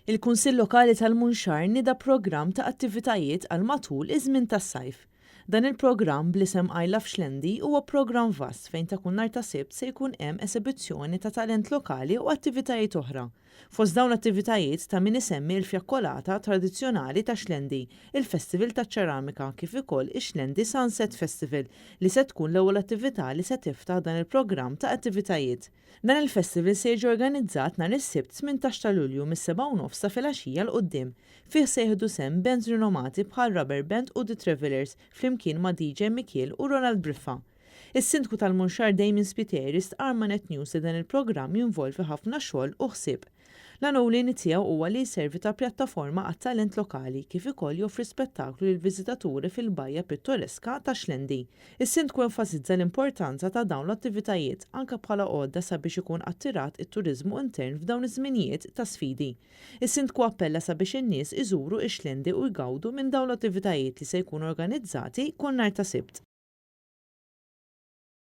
Il-Kunsill Lokali tal-Munxar nieda programm ta' attivitajiet għal matul iż-żmien tas-sajf. Dan il-programm bl-isem I Love Xlendi huwa programm vast fejn ta' kull nhar ta' Sibt se jkun hemm esebizzjoni ta' talent lokali u attivitajiet oħra. Fost dawn l-attivitajiet ta' min isemmi l-fjakkolata tradizzjonali ta' Xlendi, il-Festival taċ-Ċeramika kif ukoll ix-Xlendi Sunset Festival li se tkun l-ewwel attività li se tiftaħ dan il-programm ta' attivitajiet. Dan il-festival se jiġi organizzat nhar is-Sibt 18 ta' Lulju mis-7:30 ta' filgħaxija 'l quddiem. Fih se jieħdu sehem bands rinomati bħal Rubber Band u The Travellers flimkien ma' DJ Mikiel u Ronald Briffa. Is-Sindku tal-Munxar Damien Spiteri stqarr ma' Net News li dan il-programm jinvolvi ħafna xogħol u ħsieb. L-għan ewlieni tiegħu huwa li jservi ta' pjattaforma għat-talent lokali kif ukoll joffri spettaklu lill-viżitaturi fil-bajja pittoreska ta' Xlendi. Is-Sindku enfasizza l-importanza ta' dawn l-attivitajiet anke bħala għodda sabiex ikun attirat it-turiżmu intern f'dawn iż-żminijiet ta' sfidi. Is-Sindku appella sabiex in-nies iżuru x-Xlendi u jgawdu minn dawn l-attivitajiet li se jkunu organizzati kull nhar ta' Sibt.